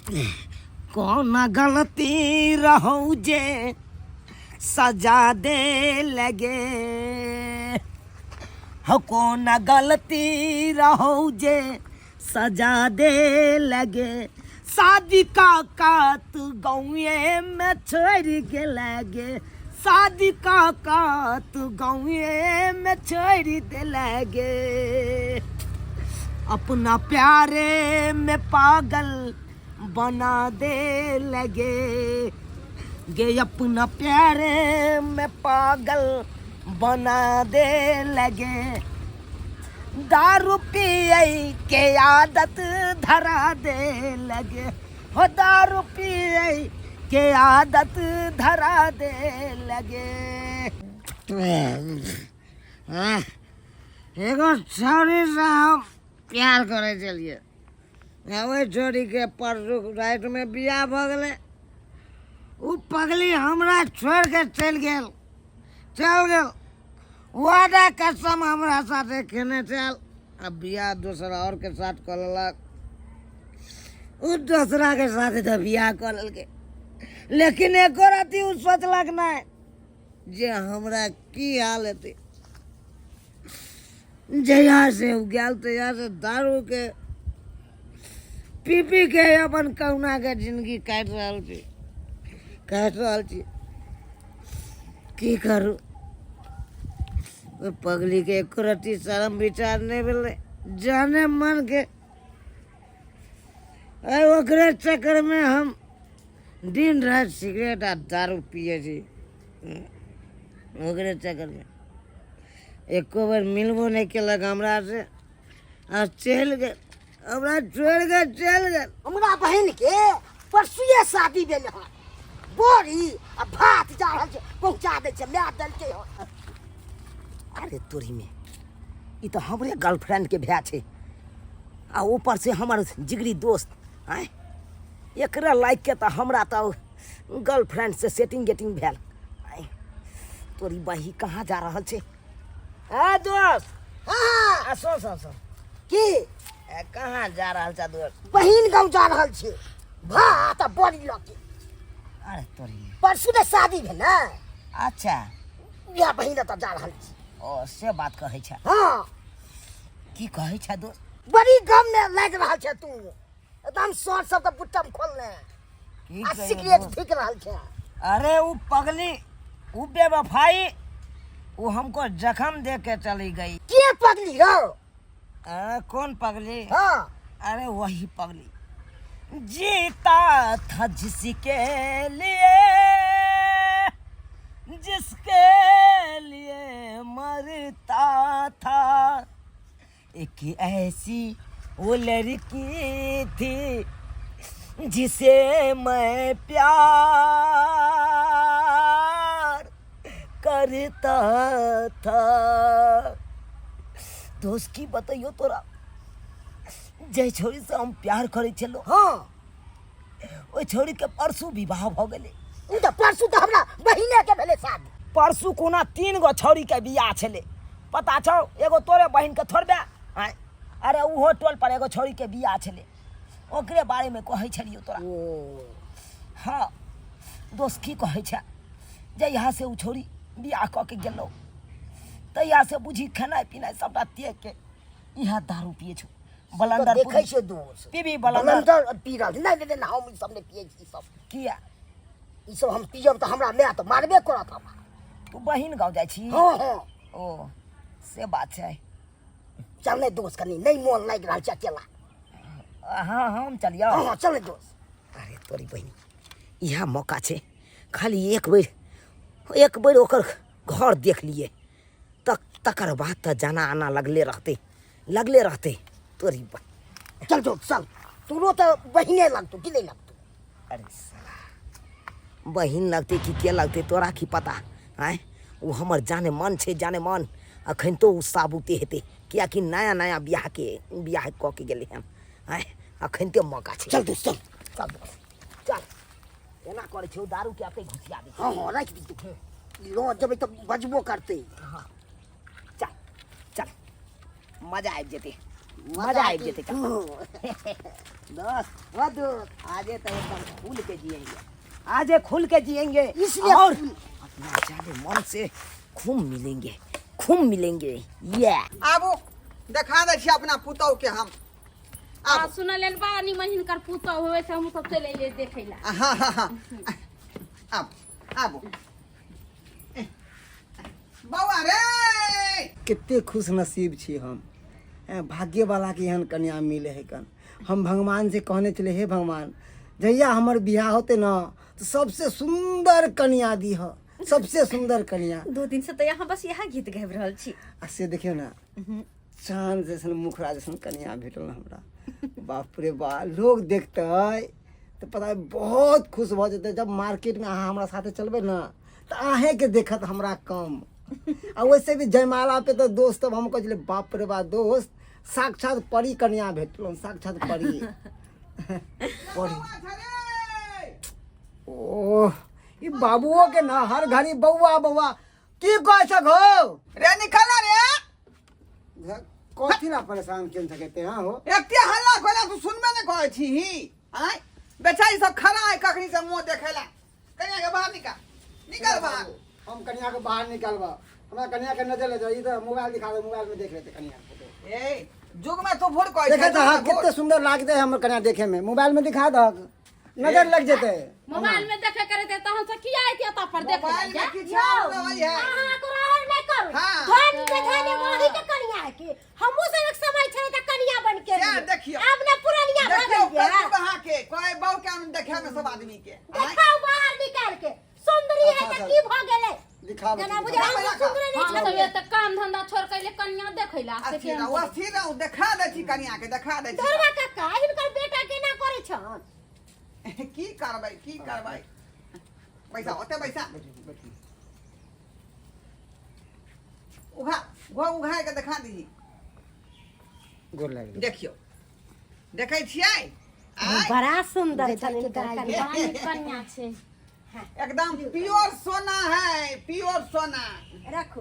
कोन गलती रहौ जे सजा दे लगे हो, कोन गलती रहौ जे सजा दे लगे, शादी का कात गाँवे में छोड़ के लगे, शादी का कात गाँवे में छोड़ दे लगे, अपना प्यारे में पागल बना दे लगे गे, अपना प्यारे में पागल बना दे लगे, दारू पिए के आदत धरा दे लगे हो, दारू पिए के आदत धरा दे लगे। एगो छौड़ीसँ हम प्यार करै छलियै, ओहि छौड़ीके परसू रातिमे बियाह भऽ गेलै। ओ पगली हमरा छोड़ि कऽ चलि गेल, चलि गेल। वादा कसम हमरा साथे केने छल, आ बियाह दोसर आओरके साथ कऽ लेलक। ओ दोसराके साथे तऽ बियाह कऽ लेलकै, लेकिन एको रत्ती ओ सोचलक नहि जे हमरा की हाल हेतै। जहियासँ ओ गेल तहियासँ दारूके पी पी के अपन कहुनाके जिनगी काटि रहल छी, काटि रहल छी। की करू, ओहि पगलीके एको रत्ती शरम विचार नहि भेलै जाने मनके। अइ ओकरे चक्करमे हम दिन राति सिगरेट आ दारू पियै छी, ओकरे चक्करमे। एको बेर मिलबो नहि केलक हमरासँ आ चलि गेल, हमरा छोड़ि कऽ चलि गेल। हमरा बहिन के परसुए शादी भेल हन, बोरी आ भात जा रहल छै पहुंचा दै छै, माय देलकै हन। अरे तोरी में ई तऽ हमरे गर्लफ्रेंड के भाय छै आ ऊपर से हमर जिगरी दोस्त। आँय, एकरा लाइक के तऽ हमरा तऽ गर्लफ्रेंड से सेटिंग गेटिंग भेल। आँय तोरी बही कहाँ जा रहल छै? आ दोस्त। हाँ। आ सुन सुन सुन। की? ए, कहाँ जा रहल छा दोस्त? बहिन गाँव जा रहल छी भात आ बड़ी लऽ के। अरे तोरी परसू ने शादी भेल ने। अच्छा। इएह बहिन एतऽ जा रहल छी। ओ से बात कहै छा? हाँ। की कहै छा दोस्त? बड़ी गम में लागि रहल छै तू, एकदम शर्ट सब तऽ बुट्टम खोलने की आ कहियौ सिगरेट दोस्त? फूकि रहल छै। अरे उ पगली, उ बेवफाई, उ हमको जख्म दे के चली गई। के पगली रौ? अरे कौन पगली? हाँ। अरे वही पगली जीता था जिसके लिए, जिसके लिए मरता था, एक ऐसी वो लड़की थी जिसे मैं प्यार करता था। दोस्त की बतैयो तोरा, जे छोरी से हम प्यार करै छलो, हाँ, ओहि छोरी के परसू विवाह भ गेलै। उ तऽ परसू तऽ हमरा बहिने के भेलै शादी। परसू कोना 3 गो छौरी के बियाह छलै, पता छौ? एगो तोरे बहिन के थोड़बे। आँय, अरे उहो टोल पर एगो छौरी के बियाह छलै, ओकरे बारे में कहै छलियौ तोरा। ओ। हाँ दोस्त, की कहै छै जे यहाँ से उ छौरी बियाह कऽ के गेलौ तहिया से बुझी खेनाइ पिनाइ सबटा त्याग के यहाँ दारू पिए छौ। बलंदर देखै छियै दोस्त। पीबी बलंदर। बलंदर पी रहल छी। नहि, नहि, नहि, हम ई सब नहि पियै छी। ई सब किया? ई सब हम पियब तऽ हमरा माय तऽ मारबे करत हमरा। तू बहिन गाँव जाइ छी? हाँ, हाँ। ओ से बात छै। चल ने दोस्त, कनी नहि मोन लागि रहल छै अकेला। हाँ, हम चलियौ। हाँ, हाँ, चल ने दोस्त। अरे तोरी बहिनी, इएह मौका छै, खाली एक बेर, एक बेर ओकर घर देख लिए तकर बाद तऽ जाना आना लगले रहतै, लगले रहतै। तोरी चल जो, चल। तोरो तऽ बहिने लगतौ कि नहि लगतौ? अरे साला, बहिन लगतै कि के लगतै तोरा की पता? आँय, ओ हमर जाने मन छै, जाने मन। अखन तो ओ साबुते हेतै, किएकि नया नया बियाहके बियाह कऽ के गेलै हन। आँय, अखन ते मौका छै। चल दोस्त, चल। चल दोस्त, चल। एना करै छै, ओ दारूके एतै घुसिया दै छै। हाँ, हाँ, राखि दी तू। लऽ जेबै तऽ बजबो करतै। हाँ, चल चल, मजा आबि जेतै, मजा आबि जेतै। चल। दोस्त ओ दोस्त, आजे तो एकदम खुल के जिएंगे, आजे खुल के जिएंगे। इसलिए और अपना जाने मन से खूब मिलेंगे, खूब मिलेंगे। ये आबू देखा दै छी अपना पुतहु के हम। आ आबू। सुनलियनि बड़ा निमन हिनकर पुतहु होय से हमहूँ सब चलि एलियै देखै लए। हाँ हाँ हाँ, आबू आबू बौआ रे। कते खुश नसीब छी हम, भाग्यवाला के एहन कन्या मिले है कन। हम भगवान से कहने छलियै, हे भगवान जहिया हमर बियाह होते न तो सबसे सुंदर कन्या दीह, सबसे सुंदर कन्या। 2 दिन से तो यहाँ बस इएह गीत गाबि रहल छी। आ से देखियौ ना, चाँद जैसन मुखड़ा जैसन कन्या भेटल हमरा। बाप रे बा, लोग देखतै तऽ पता है बहुत खुश भऽ जेतै। जब मार्केटमे अहाँ हमरा साथे चलबै ने तऽ अहेँके देखत हमरा कम। आ वैसे भी जयमाला पे तऽ दोस्त सब हम कहै छलै, बाप रे बा दोस्त, साक्षात परी कन्या भेटलहुँ, साक्षात परी परी। ओह, ई बाबुओ के ना हर घड़ी बौआ बौआ की कहै छक हौ? रे निकल रे। कथी ला परेशान केन सकते हैं हो? एते हल्ला कोला तू सुनबे ने कहै छी ही। आय बेचा ई सब खड़ा है कखनी से मुंह देखेला। कन्या के बाहर निकाल, निकाल बाहर। हम कन्या के बाहर निकालबा, हमरा कन्या के नजर ले जाई, इधर मोबाइल दिखा दे, मोबाइल में देख लेते कन्या के फोटो। ए जुग में तू भूल कहै देखे छै, तो हाँ, जुग में भूल। कितने सुंदर लागते है हमर कन्या देखे में, मोबाइल में दिखा दहक नजर लग जेते। मोबाइल में देखे करे ते तहन से किया आइते एतऽ पर देखे मोबाइल जा? में किछु आब रहै है। अहाँ को रहर नहि करू। हाँ। धन के धन वही के कनिया के हमहू सब एक समय छलै तऽ कनिया बन के सएह रहियै। देखियौ। आब ने पुरनिया भऽ देखियौ गेलियै। कद्दू अहाँ के कहै बहू के हम देखे में सब आदमी के। आँय? देखाउ बाहर निकाल के, सुंदरी है तऽ की भऽ गेलै? दिखाबै जेना छी, बुझाइ दिखाबै। हम सुंदरी नहि हम सब छलियै। एतऽ काम धंधा छोड़ के अइले कनिया देखै ला। से अस्थिर केहन रहू, अस्थिर रहू, देखा दै छी कनिया के, देखा दै छी। धरवा काका हिनकर बेटा केना करै छन? की करबै, की करबै? पैसा ओते पैसा उघा घो उघा के देखा दीही। गोर लागि गेल। देखियौ, देखै छियै? आँय? बड़ा सुंदर छन हिनकर कनिया। बड़ा नीक कनिया छै, एकदम प्योर सोना है, प्योर सोना। रखू।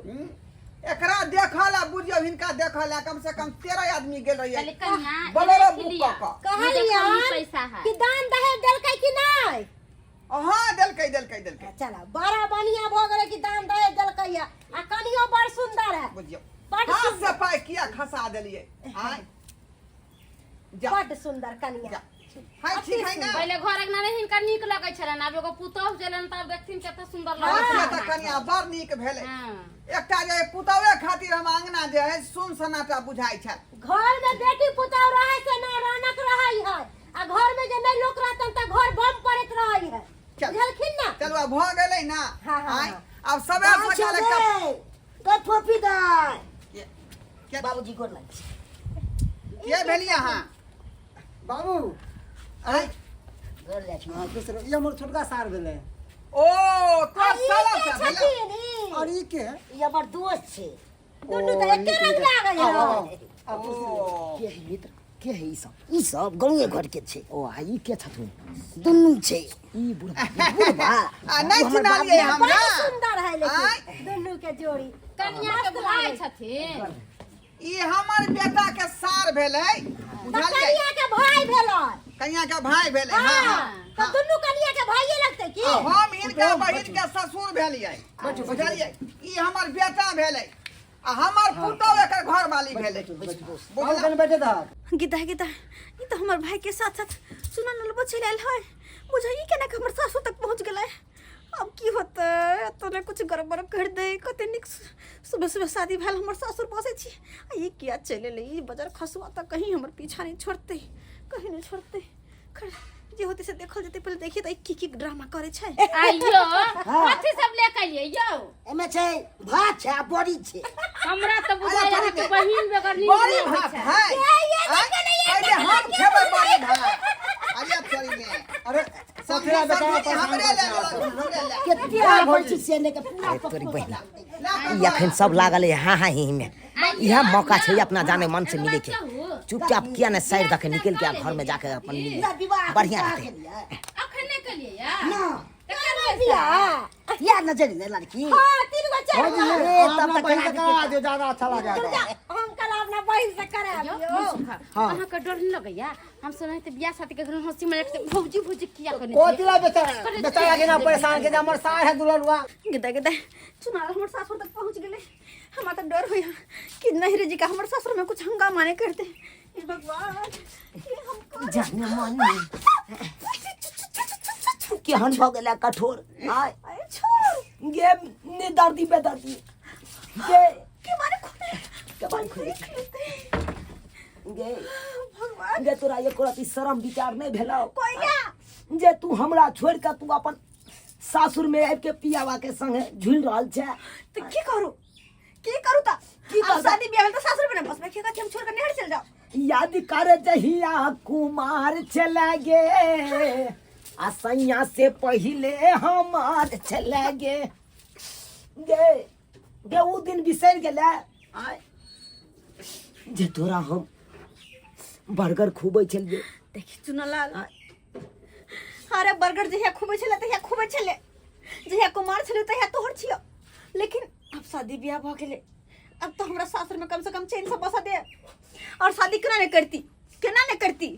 एकरा देखल आ बुझियौ, हिनका देखल आ कम से कम 13 आदमी गेल रहियै। कहली कनिया, बोलेरो ई बुक लिअ। कऽ कऽ। कहलियन पैसा है। कि दान दहेज देलकै कि नहि? हाँ, देलकै देलकै देलकै। चलो बड़ा बढ़िया भऽ गेलै कि दान दहेज देलकै या। आ कनियो बड़ सुंदर है। बुझियौ बड़ हाथ से सुंदर। पाइ किया खसा देलियै? आँय जा। बड़ सुंदर कनिया। जा। हाय, ठीक है ना? पहिले घर अंगना नहि हिनका नीक लगै छलनि, आब एगो पुतोहु छलनि तऽ आब देखथिन कते सुंदर हाँ, लगै से छलनि। तऽ कनिया बड़ नीक भेलै। हाँ। एकटा जे पुतौहे खातिर हम अंगना जे है सुन सन्नाटा बुझाइ छल। घर में बेटी पुतोह रहे से ना रौनक रहे है, आ घर में जे नहीं लोक रहतन तऽ घर बम पड़ैत रहे है। चल। बुझलखिन ना? चलू आब भऽ गेलै ना? हाँ, हाँ, आँय, हाँ। आब सबेर सकाल एकटा गै फोफी दाइ। के बाबूजी गोर लागै छी। के भेलियै अहाँ? बाबू, आँय? गोर लागै छी। हाँ, खुश रहो। ई हमर छोटका सार भेलै। ओ तो आ, ई साला के से भेलै। छथिन ई? और ई के है? ई हमर दोस्त छै। दुनू ओ, तऽ एके नीक रंग नीक। लागै आउ, आउ, है। आउ, आउ, कुर्सी ओ के है मित्र, के है ई सब? ई सब गाँवे घर के छै। ओ आ ई के छथुन? दुनू छै। ई बुढ़बा, ई बुढ़बा। आ नहि हमर चिन्हलियै बाप हमरा? बड़ सुंदर है लेकिन आँय? दुनू के जोड़ी। कनिया के भाय छथिन। ई हमर बेटा के सार भेलै, तऽ बुझलियै? कनिया के भाय भेलै। कनिया के भाय भेलै। हाँ, हाँ, हाँ, तऽ दुनू कनिया के भाइये लगतै की? आ हम हिनका बहिन के ससुर भेलियै, बुझलियै? ई हमर बेटा भेलै आ हमर पुतहु एकर घरवाली भेलै। बाबू कने बैठे दहक। गीता गीता, ई तऽ हमर भाई के साथ साथ सुना नलबो चलि आयल है। बुझाइए केना कि हमर सासु तक पहुँच गेलै। अब की होतै? एतऽ ने कुछ गड़बड़ कर दे। कते नीक सुबह सुबह शादी भेल, हमर सासुर बसै छी, आ ई किया चलि एलै? ई बजर खसुआ तऽ कहीं हमर पीछा नहि छोड़तै, कहीं नहि छोड़तै। खैर जे होतै से देखल जेतै, पहिले देखिए तऽ ई की की ड्रामा करै छै। आइयो कथी सब ले के एलियै यौ? एमे छै भात छै आ बड़ी छै। हमरा तऽ बुझाइ अहाँके बहिन बगैर नीक बड़ी नहि होइ भात छै। है। आँय? पहिले हम खेबै बड़ी भात। अरे थोड़ी में। अरे ससुरा बेटा सब्जी हमरे ले लेलक, हमरे ले। कते आबै छै से ने के पूरा अरे तोरी बहिना, ला ई अखन सब लागल है हाँ हाँ ही में। इएह मौका छै अपना जाने मन से मिले के। चुपचाप किया ने साइड दके निकल के आ घर में जाके अपन मिले, पूरा विवाह बढ़िया करा रहते। के लिए। अखन नहि केलियै या? ना। तऽ करबै बियाह या नजर ने लड़की। हाँ, 3 गो 4 भौजी, गो। ए, तब अपना तक बहिन करा के करा दियौ, ज्यादा अच्छा लागत। हम कल अपना बहिन से करायब यौ अहाँ के डर नहीं लगैया? हम सुनै त बियाह शादी के घर हंसी मजाक से भौजी भौजी किया करने कोती ला बेचारा बेचारा के ना परेशान के जे हमर सार है दुलरुआ। गेदा गेदा चुनाव हमर सासुर तक पहुंच गेले। हमरा तो डर होइया कि नहीं रे जी का हमर सासुर में कुछ हंगामा नहीं करते। हे भगवान, ये हम कर जाने मन केहन भऽ गेलै कठोर। आय अरे छोड़ गे ने दर्दी बेदर्दी गे के मारे खुले के मारे खुले। गे भगवान गे तोरा एको रति शरम विचार नहीं भेलौ कोइया जे तू हमरा छोड़ के तू अपन सासुर में आबि के पियावा के संगे झूल रहल छै। तो की करू, की करू ता की अब करबै? शादी ब्याह भेल त सासुर में ना बसबै, की कहै छी हम छोड़ के नैहर चल जाओ। याद कर जहिया कुमार चला गे आ सैया से पहिले हमार चला गे गे गे उ दिन बिसरि गेलै आय जे तोरा हम बर्गर खुबै छलियै। देखी चुनालाल, अरे बर्गर जहिया खुबै छलै तहिया खुबै छलै, जहिया कुमार छलै तहिया तोहर छियौ, लेकिन अब शादी ब्याह भऽ गेलै, अब तो हमरा सासुर में कम से कम चैन से बसा दे। और शादी केना नहीं करती, केना नहीं करती?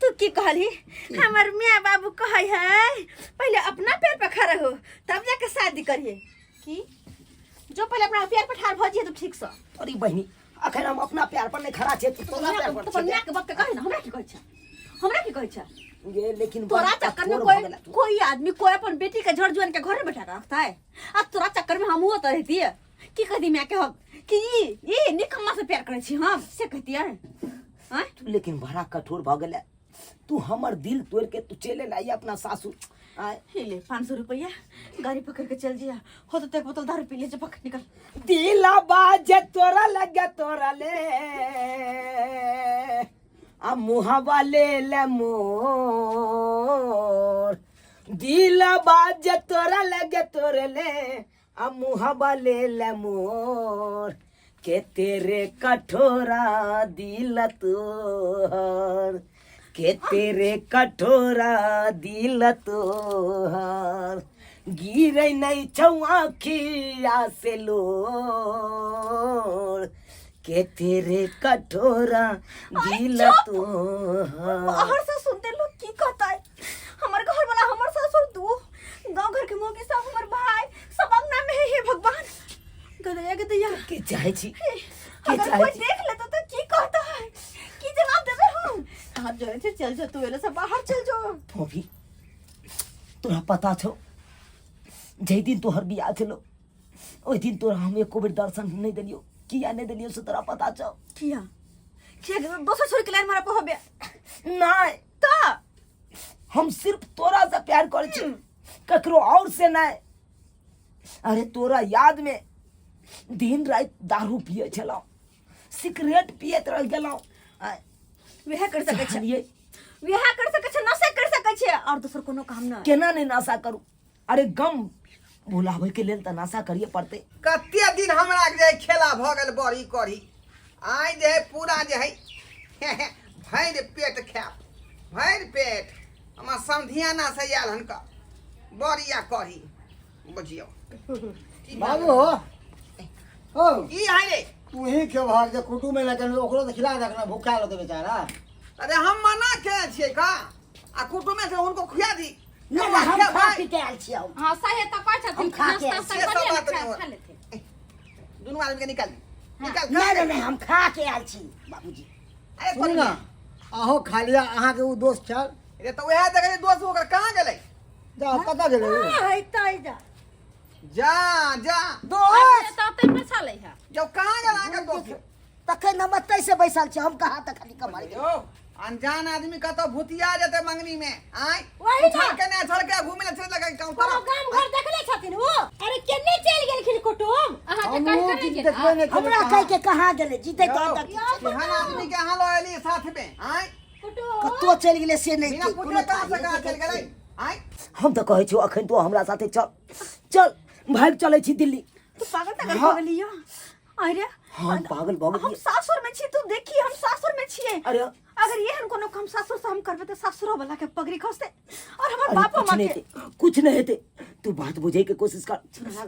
तू की कहली? हमर मियाँ बाबू कहै है पहले अपना पैर पर खड़ा हो तब जाके शादी करिए। की जो पहले अपना पैर पर ठाढ़ भऽ जइहे तो ठीक से। अरे बहिनी, अखन हम अपना पैर पर नहीं खड़ा छियै, तू तोरा पैर पर तो अपन छियै। माय के बाप के कहे ना, हमरा की कहै छै, हमरा की कहै छै? ये लेकिन तोरा बड़ चक्कर में कठोर कोई भऽ गेला तू। कोई आदमी कोई अपन बेटी के झड़ जुआन के घर में बैठा के रखता है। आ तोरा चक्कर में हमहू तो रहती है की कहती माय के हम कि ई निकम्मा से प्यार करै छी हम, से कहती है। आँय? तू लेकिन बड़ा कठोर भऽ गेलै, तू हमर दिल तोड़ के तू चले लाई अपना सासुर। आय। हे ले 500 रुपया गाड़ी पकड़ के चल जिया, हो तो एक बोतल दारू पी ले, जा पकड़ निकल। दिला बाजे तोरा लगे तोरा ले आ मुहावा ले ले मोर, दिला बाजे तोरा लगे तोरे ले आ मुहावा ले ले मोर, के तेरे कठोरा दिल तोहर, के तेरे कठोरा दिल तोहर, गिरे नहीं छौ आँखिया से लोर, के तेरे कठोरा दिल तोहर। बाहर से सुनते लोग की कहता है, हमर घर वाला हमर ससुर दू गांव घर के मोगी सब हमर भाई सब अंगना में है। हे भगवान, गदैया गदैया के चाहे छी, के अगर चाहे कोई छी? देख लेता तो की कहता है, की जवाब देबे हम? कहाँ जो है चल जो तू एले से बाहर चल जो। फोफी तोरा पता छौ जै दिन तोहर बियाह छलो ओहि दिन तोरा हम एको बेर दर्शन नहीं देलियो, किया नहीं देलियो से तोरा पता छौ? किया किया दोसर छोड़ के लाइन मारा पहबे? नहीं तो हम सिर्फ तोरा से प्यार करै छी, ककरो और से नहीं। अरे तोरा याद में दिन रात दारू पिए छलहुँ, सिगरेट पियत रह गेलहुँ। वएह कर सकै छै, चाहलियै। वएह कर सकै छै, नशा कर सकै छै और दोसर कोनो काम नहि। केना नहि नशा करू? अरे गम भुलाबै के लेल तऽ नशा करिए पड़तै। कते दिन हमरा के जे खेला भऽ गेल बड़ी कढ़ी, आइ जे है पूरा जे है भरि पेट खायब, भरि पेट। हमर समधियाना से आयल हन का बड़ी आ कढ़ी, बुझियौ। बाबू हो, की है रे? तू ही क्यों भाग जे कुटुम्ब में लेकिन ओकरो तऽ खिला देख ना, भूखा रहतै बेचारा। अरे हम मना के छियै का, आ कुटुम्ब से हुनको खुआ दी। ना, ना, हम खा पी के आयल छियै। हाँ, सही तऽ कहै छथिन, हम खा के नाश्ता आयल छियै। सब से सब बात करियै नहि ने, खा लेथिन। दुनू आदमी के निकाल दी, निकाल। नहीं नहीं नहीं, हम खा के आयल छी बाबूजी। अरे सुनू ना, अहो खा लिया, अहाँके ओ दोस्त छल। रे तऽ उएह देखै दोस्त ओकर कहाँ गेलै? जा कतऽ गेलै ओ? है तै जा। जा जा दोस्त तऽ ओतै पर छलै है। जब कहाँ गेल अहाँके दोस्त? तखन हम एतै से बैसल छी, हम कहाँ तक खाली कमर गेल। यौ अनजान आदमी कतौ भूतिया जेतै मंगनी में, आय वही ना। उछल के ने उछल के घूमे ले चल लगे गाँव कोनो तरफ। गाम घर देखले छथिन ओ? अरे केने चलि गेलखिन कुटुम? अहाँके हमहूँ कहि किछु करै देखबे नहि केलियै हमरा कहाँ। कहि के कहाँ गेलै? जीते यौ, तो अंदर केहन आदमी के अहाँ लऽ एलियै साथ में, आय कतौ चलि गेलै से नहि बिना कोनो पूछले कहाँ से थाहे कहाँ नहि चलि गेलै, आय? हम तऽ कहै छियौ अखन तू हमरा साथे चल, चल भागि चलै छी दिल्ली। तू पागल तागल भऽ गेली यौ? अरे हम पागल भऽ हम गेलियै। सासुर में छी, तू देखी हम सासुर में छियै। अरे अगर एहन कोनो काम सासुर से हम करबै तऽ सासुरो वाला के पगड़ी खसतै और हमर अरे बापो कुछ माँ नहीं के। हेतै, कुछ नहीं हेतै। तू बात बुझे के कोशिश कर।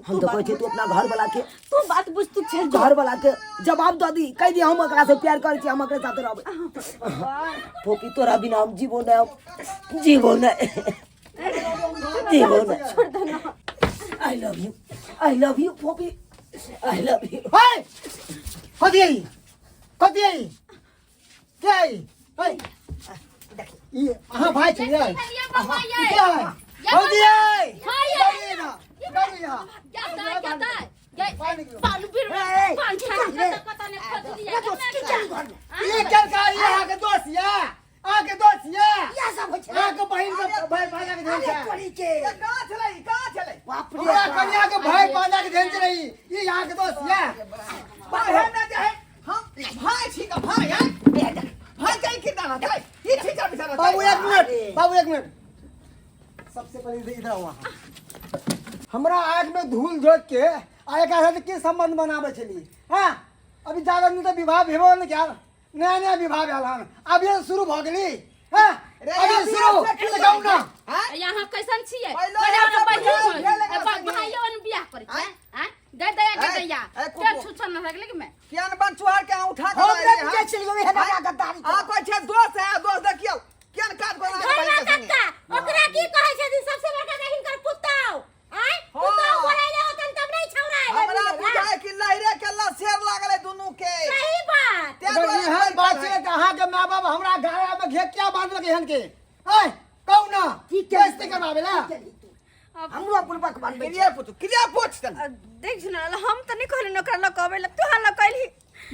हम तो कहै छियै तू अपना घर वाला के, तू बात बुझ, तू चल जो। घर वाला के जवाब दऽ दी, कहि दी हम एकरा से प्यार करै छी, हम एकरे साथे रहबै। फोफी तोरा बिना हम जीवो नहि, जीवो नहि, जीवो नहि। छोड़ दे ना। I love you, I love you फोफी, I love you. हे कथी है? कथी है? के है? हे ई अहाँ भाई छी यै? के है? भौजी यै, भौजी ना, भौजी यहाँ ई केलका? ई अहाँके दोस्त यै, अहाँके दोस्त यै? इएह सब होइ छै। अहाँके बहिन के भाई भाजा के धन छै। तोरी के। कहाँ छलै? कहाँ छलै? बाप रे हमरा बाप। कन्या के भाई पाजा के धन छै। ई अहाँके दोस्त यै? बाहर न जाए, हम भाई छी का भाई हैं, भाई कहीं कितना रहता है ये ठीक है बेचारा। बाबू एक मिनट, बाबू एक मिनट। सबसे पहले इधर इधर आओ अहाँ। हमरा आँख में धूल झोंक के आ एकरा साथ की संबंध बनाबै छली? हाँ, अभी जादा दिन तऽ विवाह भेबो नहि कयल, नया नया विवाह भेल हन, अभी शुरू भऽ गेली। हाँ, रे, अभी अभी शुरू से की तऽ कहू ना। हैं? यहाँ कैसन छियै? पहिले पहिले सब बहिन बुझायल होय। भेल एकरा संगे। भाइयो ने बियाह करै छै। आँय? आँय? दे दया के ऐ, दैया। ऐ, के कुकुर। छुछन न लगले कि मैं? केहन बन चुहार के अहाँ उठा के हम लाएल नहि हैं? बुझै छलियै एहन आँय? गद्दारी अहाँ कहै छियै दोस्त है, दोस्त देखियौ केहन काज कऽ रहल है बहिन के संगे। काका, ओकरा की कहै छथिन? सबसे बड़का तऽ हिनकर पुतौ। आँय? पुतौ हाँ। बोलैले होतन तब नहि छौड़ा एलै हमरा मिलल, आँय? बुझाय कि लहरे के लसेर लागल है दुनू के। सही बात। तें अगर दुआरे एहन बात छै तऽ अहाँके माय बाप हमरा गाड़ा में घेर किया बांधलक एहन के? ऐ कहू ना, की केलही? बेइज्जती करबाबै ला? हमरो बुड़बक बनबै छै। क्रिया पूछ, क्रिया पूछ तनी। देख सुनल, हम तऽ नहि कहलियै ओकरा लऽ कऽ अबै लए, तू हल्ला कैलही।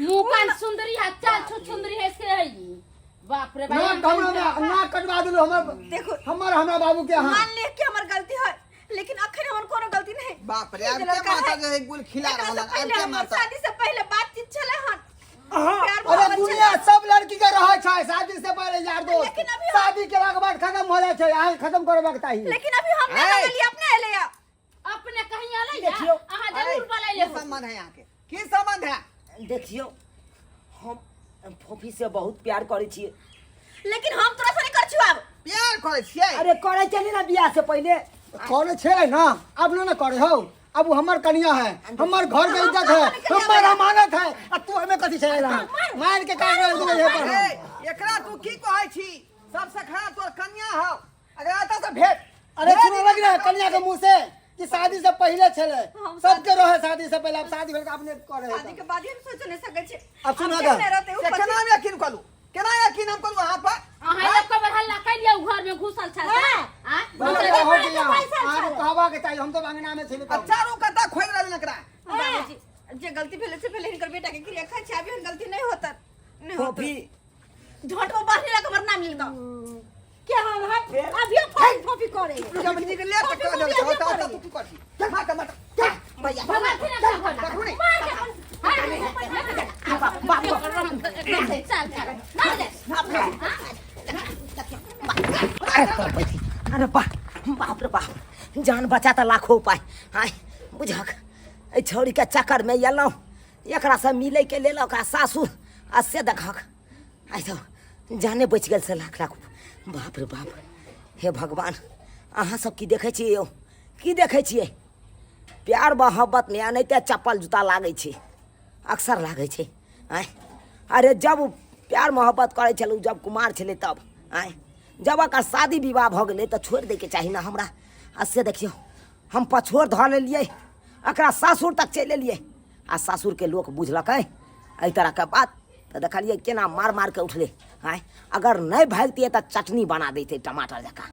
मुँह कान सुंदरी है, चाल छु सुंदरी है से है ई। बाप रे बाप। नाक हमरा नाक कटवा देलू हमर। देखो। हमर हमरा बाबू के अहाँ मान लिअ कि हमर गलती है, लेकिन अखन हमर कोनो गलती नहीं। बाप रे, ई आब जे के लड़का माता है, जे है गुल खिला एकरा रहल से हन, आब पहिले के हमर माता शादी से पहिले बातचीत छलै हन, प्यार अरे मोहब्बत दुनिया छलै। सब लड़की के रहै छै शादी से पहले यार दोस्त, लेकिन अभी हम- शादी केला के बाद खत्म हो जाइ छै। अहाँ खत्म करबाक चाही। लेकिन अभी हम नहीं ऐ! लगलियै, अपने एलै या। अपने कहीं अलै या? देखियौ। अहाँ ऐ, जरूर बोलैले की हो। संबंध है यहाँ के? की संबंध है? देखियौ, हम फोफी से बहुत प्यार करै छियै। लेकिन हम तोरा से नहीं कर छियौ आब। प्यार करै छियै? अरे करै छली ना बियाह से पहिले। करे छै ना, अब ना ना करे हो। अब वो हमर कनिया है, हमर घर के इज्जत है, हमर अमानत है, आ तू हमें कथी छै? मार के काट रहल छै पर। ए, एकरा तू की कहै छी? सबसे खराब तोर कन्या हौ, अगर आता से भेट। अरे सुनो, लग रहा है कन्या के मुंह से कि शादी से पहले छले, हम सबके रहे शादी से पहले, अब शादी भेल के अपने करे। शादी के बाद ही हम सोच नहीं सकै छी। अब सुना हम गा। केहने रहतै, उ से पति- केना हम यकीन करू, केना यकीन हम करू अहाँ पर? अहाँ एक कबर हल्ला कैलियै, उ घर में घुसल छल से? आँय? हो गया, अहाँके कहबा के चाही, हम तो अंगना में छली। आ चारू कत्ता खोलि रहल एकरा। बाबूजी, जे गलती भेलै से भेलै, हिनकर बेटा के क्रिया खाइ छै, आब एहन गलती नहीं होतन, नहीं होतन। फोफी झोंट में बाहर लगा हमर नाम लिखा। के हाल है? अभियो फोफी फोफी करे। जब निकले तऽ कह देलकै, होता होता तू की करही? मार मार। भैया। भगवान ना भगवान। देखू ने। मार के बाप चल चल मार दे। अरे तोर बैठी, अरे बा बाप रे बाप, जान बचा तऽ लाखो उपाय। आय बुझक, एहि छौड़ीके चक्करमे एलहुँ एकरा से मिलैके लेल ओकरा सासुर, आ से देखक आइ तऽ जाने बचि गेल से लाख लाख। बाप रे बाप, हे भगवान, अहाँ सब की देखै छियै यौ? की देखै छियै? प्यार मोहब्बतमे एनाहिते चप्पल जूता लागै छै, अक्सर लागै छै। आँय, अरे जब प्यार मोहब्बत करै छलहुँ, जब कुमार छलै तब, आँय, जब ओकर शादी विवाह भऽ गेलै तऽ छोड़ि दैके चाही ने हमरा। आ से देखियौ, हम पछोर धऽ लेलियै, एकरा सासुर तक चलि एलियै, आ सासुरके लोक बुझलकै एहि तरहके बात तऽ देखलियै केना मार मार के उठलै। आँय, अगर नहि भागितियै तऽ चटनी बना दैतै टमाटर जकाँ।